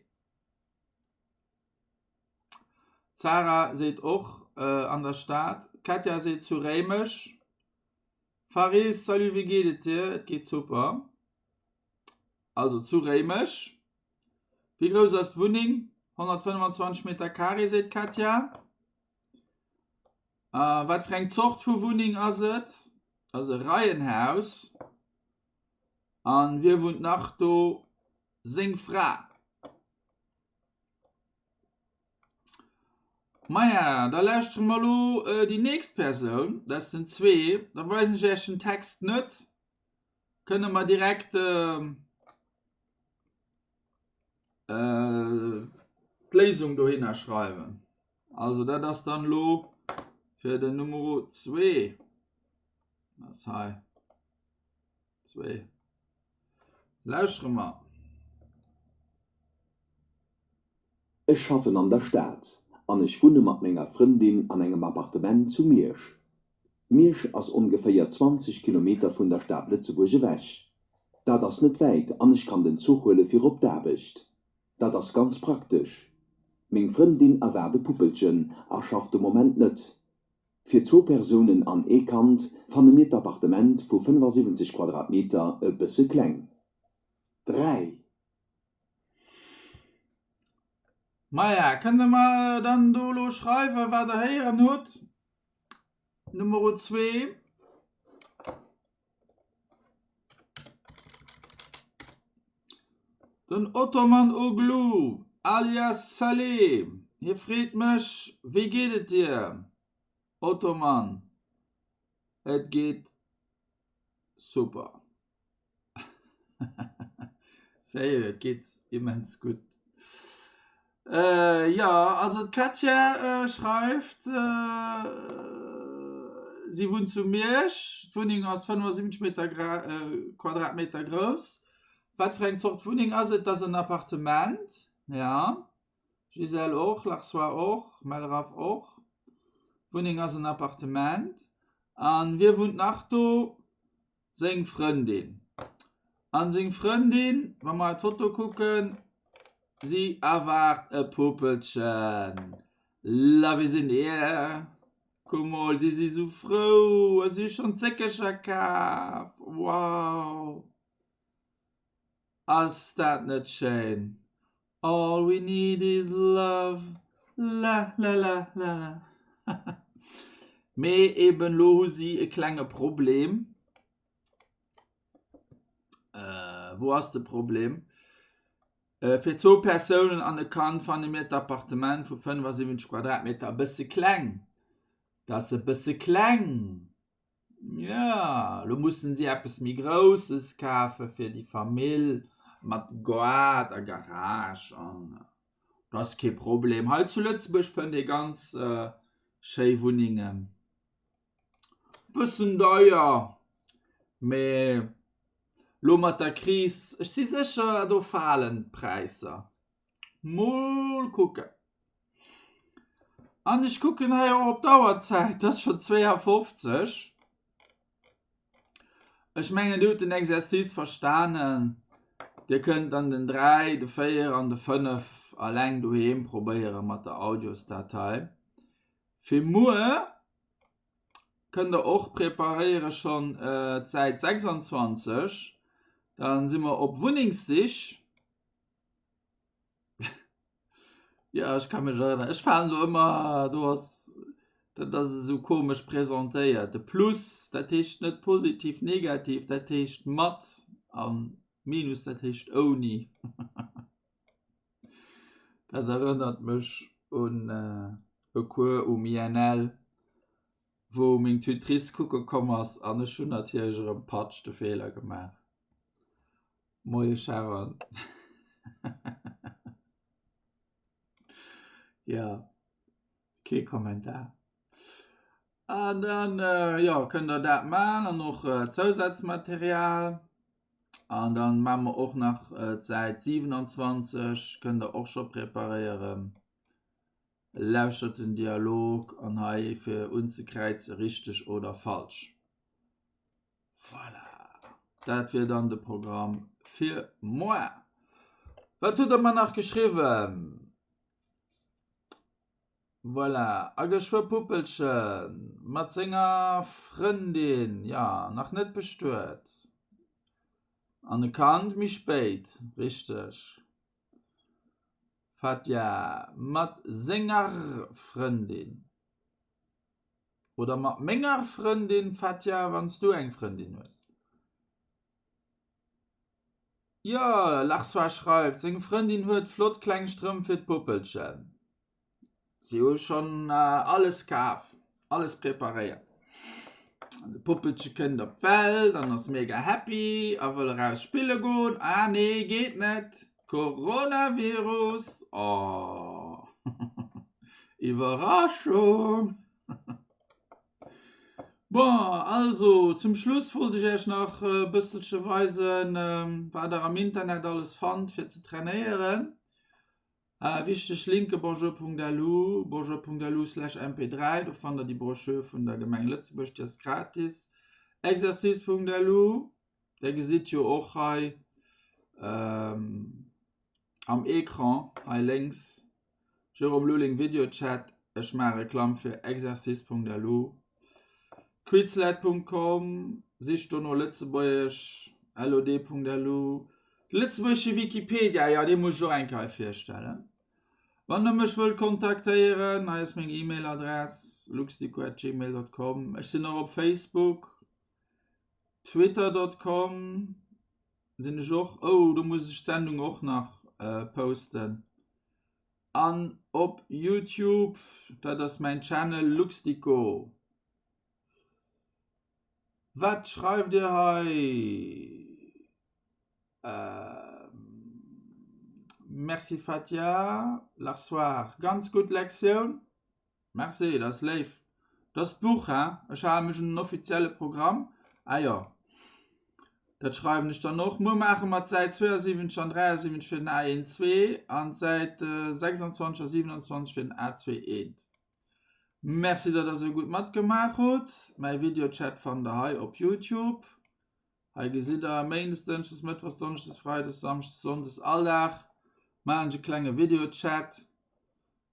A: D'Sarah seet och an der Stad. D'Katja seet zu Réimech. Faris, salut, wéi geet et dir? Et geet super. Also zu Réimech. Wéi grouss ass d'Wunneng? 125 Meter Carré, seet d'Katja. A wat fir eng Zort vu Wunneng ass et? Ass e Reihenhaus. An wie wunnt nach do? Seng Fra. Maja, da lauschtere mer elo déi nächst Persoun, dat ass den zwee. Da weisen ech Iech den Text net. Kënne mer direkt. D'Léisung dohinner schreiwen. Also dat ass dann elo fir den Numero zwee. Ass hei. Zwee. Lauschtere mer.
G: Ech schaffen an der Stad an ech wunne mat menger Frëndin an engem Appartement zu Miersch. Miersch ass ongeféier 20 Kilometer vun der Stad Lëtzebuerg ewech. Dat ass net wäit an ech kann den Zuch huele fir op d'Aarbecht. Dat ass ganz praktesch. Meng Frëndin erwaart e Puppelchen a schafft de Moment net. Fir zwou Persounen an ee Kand fanne mir d'Appartement vu 75 Quadratmeter e bësse kleng.
D: 3.
A: Maja, kënnt der mer dann do elo schreiwen, wat der héieren hutt? Numero zwee. Den Ottoman Oglu, alias Saleh, hie freet mech, Wéi geet et dir? Ottoman, Et geet super. Sérieux, et geet immens gutt. Äh, jo, also d'Katja schreift, si wunnt zu Miersch, d'Wunneng ass 75 Meter Quadratmeter grouss. Wat fir eng Zort Wunneng ass et? Dat ass en Appartement, ja. Gisèle och, Larsois och, Melraff och. D'Wunneng ass en Appartement. An wie wunnt nach do? Seng Frëndin. An seng Frëndin, wa mer d'Foto kucken, si erwaart e Puppelchen. Love is in the air. Kuck mol, si si sou frou a si hu schonn Zéckercher kaf. Wow! Ass dat net schéin? All we need is love, la la la la la. Mee eben lo hu si e klenge Problem. Wou ass de Problem? Fir zwou Persounen an e Kand fanne mir d'Appartement vu 75 Quadratmeter e bësse kleng. Dat ass e bësse kleng. Jo, lo mussen si eppes méi Grousses kafe fir déi Famill mat Gaart a Garage an dat ass kee Problem. Hei zu Lëtzebuerg fënnt ee ganz schéi Wunnengen. Bëssen deier, mee lo mat der Kris, ech si sécher do falen d'Präisser. Mol kucken. An ech kucken hei och op d'Auerzäit, et ass scho 52. Ech mengen, Dir hutt den Exercice verstanen. Dir kënnt dann den 3, de 4 an de 5 alleng doheem probéiere mat der Audiosdatei. Fir muer kënnt der och preparéiere schonn d'Säit 26. Dann si mer op Wunnengssich. Ja, ech ka mech erënneren. Ech falen do ëmmer, do ass, dat ass esou komesch presentéiert. De Plus, dat heescht net positiv, negativ, dat heescht mat an Minus, dat heescht ouni. Dat erënnert mech un e Cours um INL, wou meng Tutrice kucke komm ass an ech hunn natierlech erëm patsch de Feeler gemaach. Moie Sharon. Ja, kee Kommentar. An dann äh, ja, kënnt der dat man an och äh, Zousazmaterial. An dann man mer och nach äh, d'Säit 27 kënnt der och scho preparéieren. Lauschtert den Dialog an hei fir unzekräize richteg oder falsch. Voilà, dat wier dann de Programm fir moar. Wat hutt der mer nach geschriwwen? Voilà, a geschwë Puppelche mat senger Frëndin, jo, nach net bestuet an e Kand méi spéit, richteg. Fatja, mat senger Frëndin. Oder mat menger Frëndin, Fatja, wann s du eng Frëndin hues. Jo, Larsois schreift, seng Frëndin huet flott kleng Strëmp fir d'Puppelchen. Si hu schonn alles kaf, alles preparéiert. An de Puppelche kënnt op d'Welt an ass mega happy a wëll eraus spille goen. Ah nee, geet net! Coronavirus! Oh! Iwwerraschung! Bon, also zum Schluss wollt ech Iech nach e bësselche weisen, wat Der am Internet alles fannt, fir ze trainéieren. Wichteg Linke, bonjour.lu, bonjour.lu slash mp3, do fannt Der déi Broschür vun der Gemeng Lëtzebuerg, déi ass gratis. Exercice.lu, Der gesitt jo och hei am Ecran hei lénks Jérôme Lulling Videochat, ech maache Reklamm fir exercice.lu, quizlet.com, sicht do no Lëtzebuergesch, lod.lu, de lëtzebuergesche Wikipedia, jo dee muss ech och eng Kéier hei virstellen. Wann der mech wëllt kontaktéieren, hei ass meng E-Mail-Adress, luxdico@gmail.com, ech sinn och op Facebook, Twitter.com sinn ech och, oh do muss ech d'Sendung och nach posten. An op Youtube, dat ass mäin Channel Luxdico. Wat schreift dir hei? Merci Fatia, Larsoir, ganz gutt Lektioun. Merci, dat ass léif. Dat ass d'Buch, he? Ech hale mech un den offizielle Programm. Ah jo, dat schreiwen ech dann och. Muer maache mer d'Säit 72 an 73 fir den A12 an d'Säit 26 a 27 fir den A21. Merci, datt der esou gutt matgemaach hutt. Mäi Videochat fannt der hei op Youtube. Hei gesitt der, Méindes, Dënschdes, Mëttwochs, Donneschdes, Freides, Samschdes, Sonndes, all Dag maachen ech e klenge Videochat.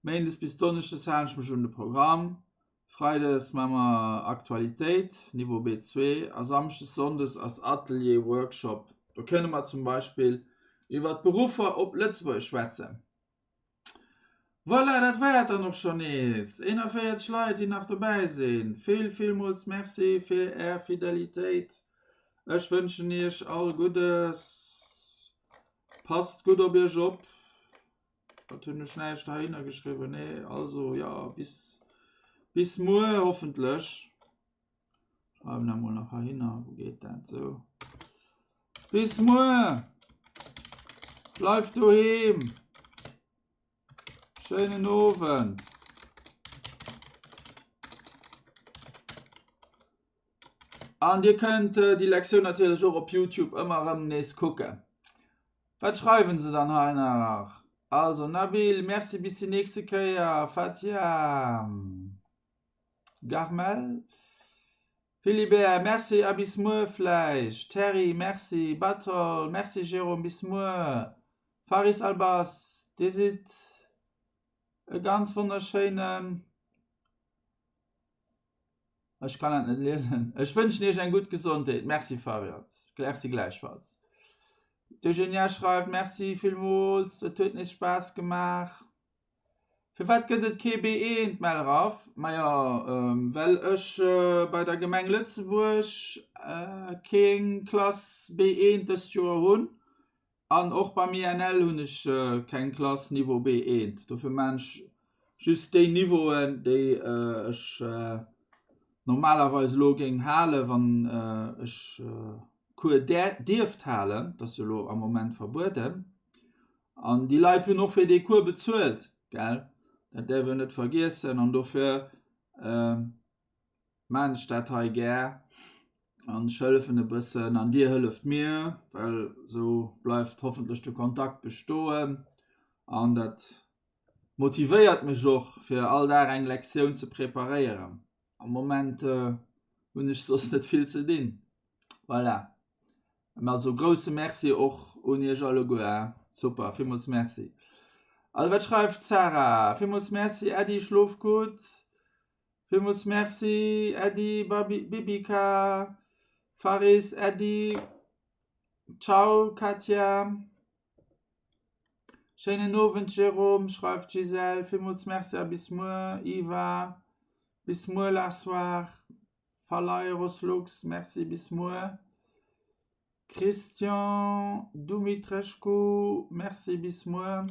A: Méindes bis Donneschdes halen ech mech un de Programm, Freides maache mer Aktualitéit, Niveau B2, a Samschdes, Sonndes ass Atelier, Workshop. Do kënne mer zum Beispill iwwer d'Beruffer op Lëtzebuergesch schwätzen. Voilà, dat war et dann och schonn nees. 41 Leit, déi nach dobäi sinn. Vill, villmools Merci fir Är Fidelitéit. Ech wënschen Iech all Guddes. Passt gutt op Iech op. Wat hunn ech näischt heihinner geschriwwen? Nee, also jo, bis, bis muer hoffentlech. Schreiwen emol nach heihinner. Wou geet dat? Sou. Bis muer! Bleift doheem! Schéinen Owend! An Dir kënnt äh, déi Lektioun natierlech och op YouTube ëmmer erëm nees kucken. Wat schreiwen se dann hei nach? Also Nabil, merci bis déi nächste Kéier. Fatia. Garmel, Philibert, Merci a bis muer vläicht. Terry, Merci. Batol, Merci Jérôme, bis muer. Faris Albas, Dir sidd e ganz wonnerschéinen, ech kann dat net liesen, ech wënschen Iech eng gutt Gesondheet. Merci Farias, merci gläichfalls. D'Eugenia schreift, Merci villmools, et huet nees Spaass gemaach. Firwat gëtt et kee B1, Melraf? Majo, well ech bei der Gemeng Lëtzebuerg keng Klass B1 dëst Joer hunn an och beim INL hunn ech keng Klass Niveau B1. Dofir maan ech just déi Niveauen, déi ech normalerweis elo géing halen, wann ech Cours dierft halen. Dat ass jo elo am Moment verbueden. An déi Leit hunn och fir dee Cours bezuelt, gell? Dat däerf een net vergiessen. An dofir maachen ech dat hei gär an ech hëllefen e bëssen an Dir hëlleft mir, well esou bleift hoffentlech de Kontakt bestoen an dat motivéiert mech och, fir all Dag eng Lektioun ze preparéieren. Am Moment hunn ech soss net vill ze dinn. Voilà. Also grousse Merci och un iech alleguer. Super, villmools Merci. Also wat schreift d'Sarah? Villmools Merci Äddi, schlof gutt. Villmools Merci Äddi, Babi, Bibika, Faris, Äddi. Ciao Katja. Schéinen Owend Jérôme, schreift d'Gisèle. Villmools Merci a bis muer Iva. Bis muer Larsoir. Falairos Lux, Merci, bis muer. Christian Dumitrescu, Merci, bis muer.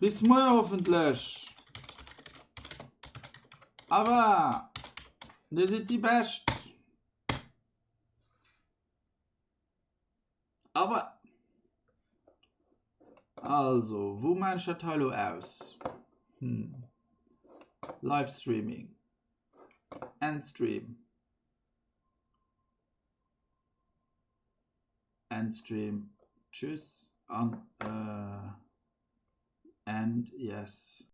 A: Bis muer hoffentlech. Awer Dir sidd déi Bescht. Awer. Also, wou maan ech dat hei lo aus? Hm. Livestreaming. End Stream. End Stream. Tschüss an äh, End, yes.